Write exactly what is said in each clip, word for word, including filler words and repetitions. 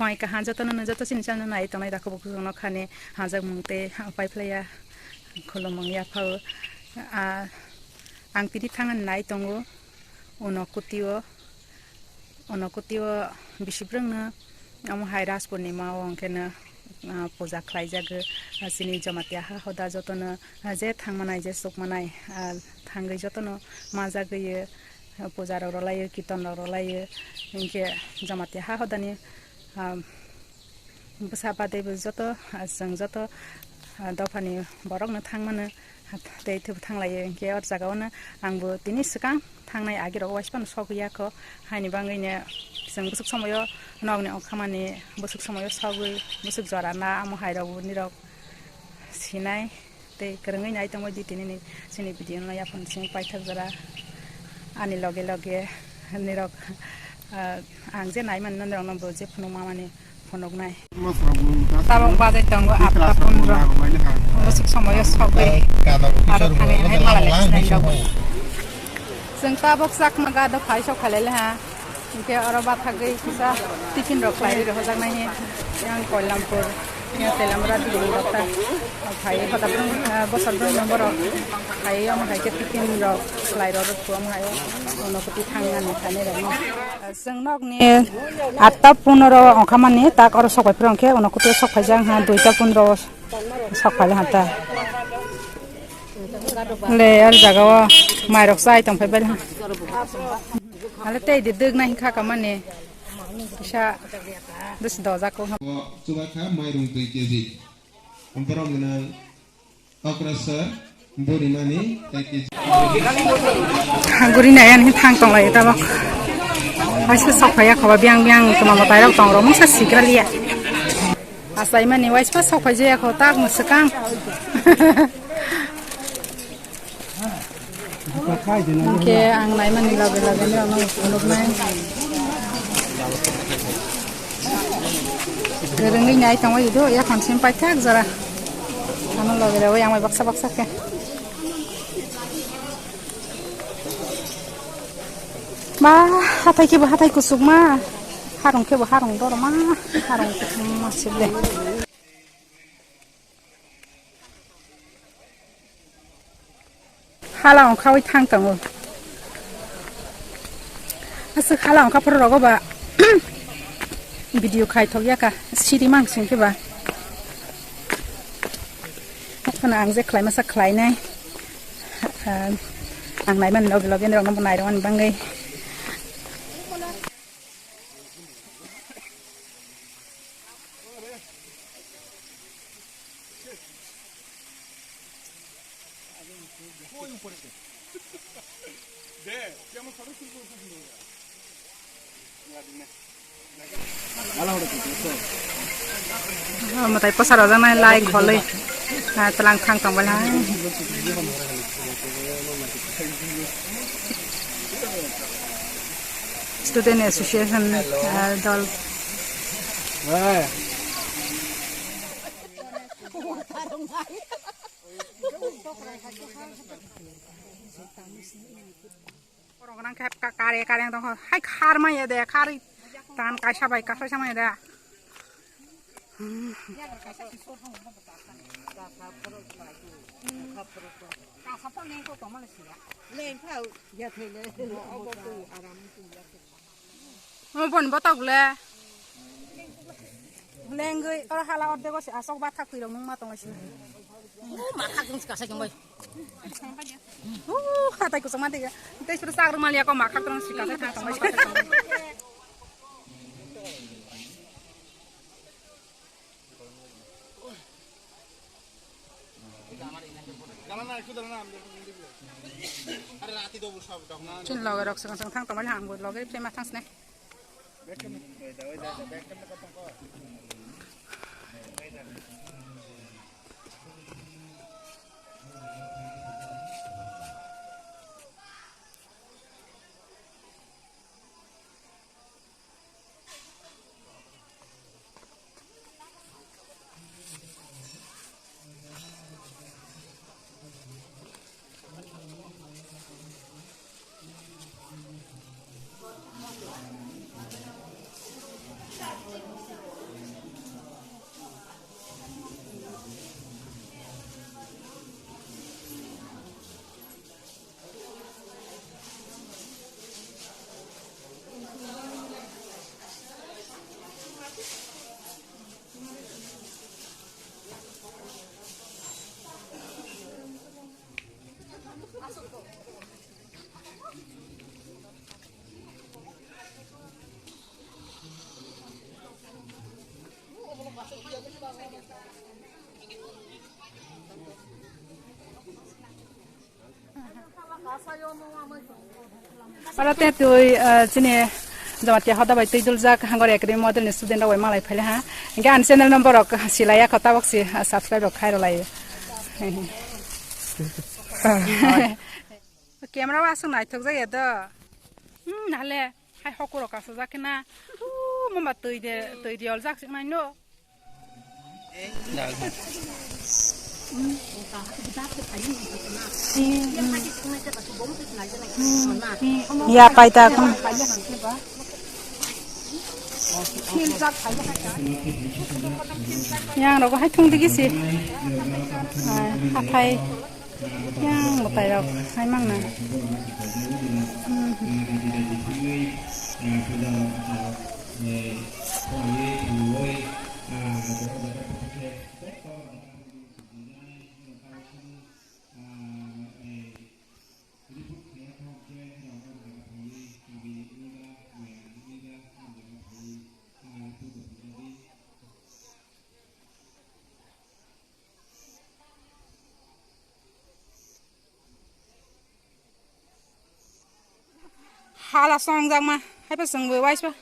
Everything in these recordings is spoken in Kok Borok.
Mai kaham jotono no joto chini channel nai tongnai dakhubo kheno khani hajak mung tei pai phlaiya khulumung yaphao. Ah, ang tini thangna nai tongo Unokoti o. Unokoti o bisi brwngno omo hai Ras Purnima o hwnkhe no, ah, puja khlai jago. Ah, chini Jamatia ha hoda jotono, ah, je thangmanai je chukmanai, ah, thangwi jotono ma jagwi, ah, puja rok rwlai o, kirtan rok rwlai o. Hinkhe Jamatia ha hodani, ah, bwsa badai bo joto, ah, chwng joto, ah, dophani borok no thangmano, ah, tei thwbo thanglaio. Hinkhe o jaga o no ang bo tini swkang thangnai agi rok waisa phano sogwi ya kho, haini bagwi no chwng bwswk somoyo nokni ongkhamani bwswk somoyo sogwi bwswk jora na amo hai rok bo nirok sinai. Tei kwrwngwi nai tongwi di tini ni chini video no yaphang simi paithak jora ani loge loge nirok, ah, ang je nai mani norok no bo je phunukma mani phunuknai. Tabok bajai tongo atta pondro. Bwswk somoyo sogwi aro thani hai mala leksinai tongo. Chwng tabok chakma ga do phai sok khalai le ha. Hinkhe oro bathagwi kisa tiffin rok khlaiwi rohorjaknai he. Yang Koilampur, yang Teliamura digi ni rok ta. Phai hoda bwrwng, ah, bosor bwrwng no borok. Phai omo hai khe tiffin rok khlai rw rw khuam hai. Unokoti thangnani thani rok no. Chwng nokni atta pondro ongkha mani tak oro sok pai phuru hwnkhe Unokoti o sok phaijak ha duita pondro sok phai ha ta. Le, o jaga o mairok chai tong phai bai ha. Ale tei di dwk nai kha kamani. Kisa dus dojak ko. Chuba kha mairung dui kg. Borok nang okra sir buri mani tei kg. Guri nai ani thang tong lai tabok. Aisa sok phai ya khoba biang biang tuma mo tairok tong ro mungsa sikra liya. Achaimani waispa sok phai jaya kho tak no swkang. Hwnkhe ang naimani loge loge ni rokno phunuknai. Kwrwngwi nai tongwi do, yakhon sim paithak jora. Ano loge rok yang bai baksa baksa khe. Ma, hathai khe bo hathai kuchuk ma. Harung khe bo harung dor ma. Harung kuchuk ma sibde. Hala ongkhawi thang tongo. Aswk hala ongkha phuru rogo ba video khai thok ya ka siri mang sing khe ba. Haphano ang je khlai masa khlai nai. Ah, ang nai man logi logi norok no bo nai rw ani bangwi. Mwtai posa rojak nai lai kholwi, ah, tlang thang tong bai lai. Student Association, ah, dol. Borok nang khe ka-, kare kare tong kho. Hai khar manya de, khar tan kaisa bai kaisa manya de. Omo boni botok le. Lengwi oro hala ordego se asok bathak twi rok nung ma tongo se. O ma khak jung se kasa jung bai. O hatai kusuk ma tei. Tei suru sak rwmal ya ko ma khak rong se kasa thang tongo se. Chini loge rok swkang swkang thang tongmani, ang bo loge phai ma thang sinai. Oro te twi, ah, chini Jamatia hoda bai twi duljak Hangori Academy model ni student rok bai malai phaile ha. Hingke ani channel no borok silai ya kho, tabok si, ah, subscribe rok khai rw lai. Camera o aswk naithok jak ya do. Hmm, nale hai hoku rok kasajak khe na. Uh, mama twi de, twi de oljak sik nai no. Ya pai ta khum. Yang rogo hai thung digi si. Ah, hathai. Yang mwtai rok hai mangna. Hmm. Hala songjakma, haiba chwngbo waisa.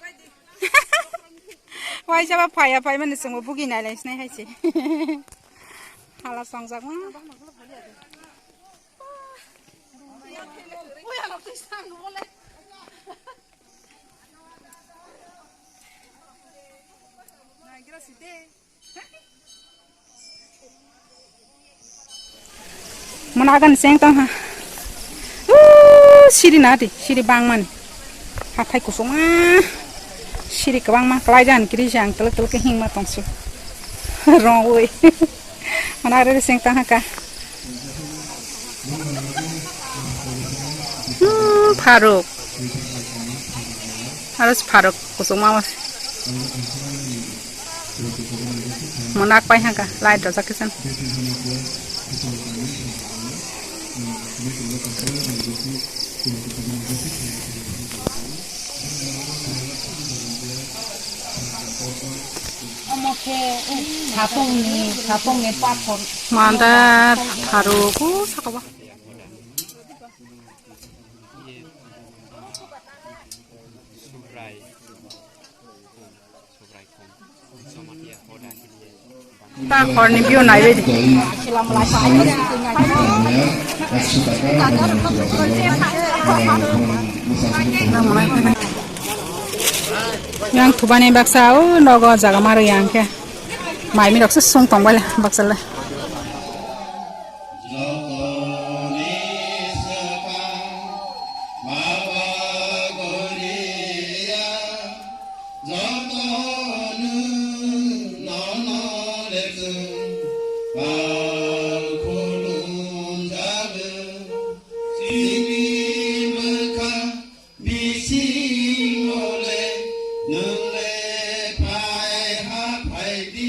Waisa ba phaiya, phaimani chwngbo bugi nailai sinai hai se. Hala songjakma. Mona agan seng tong ha. Uh, siri na di, siri bangmani. Hathai kusuma. Siri kwbangma, kwlai jan kiri jang, telek telek hingma tongsi. Rong ui. Mona agan seng tong ha ka. Hmm, pharuk. Aro si pharuk kusuma. Mona ak pai hangka, light rojak kisan. Omo khe, eh, sapung ni, sapung ni pathor. Mandar, pharuk, uh, sakaba. Ta horni view naiwi di. Yang thubani baksa o nogo jaga maro yang khe. Mai mirok se sung tong bai le baksa le. Jotoni swkang Baba Goriya, jotono nono le chwng pal khulumjago. Chini bwkha Bisingo le nwng le phai ha phai di.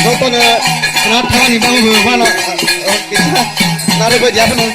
Jotono khna thani bangwi bo phano, khna rwgwi ya phano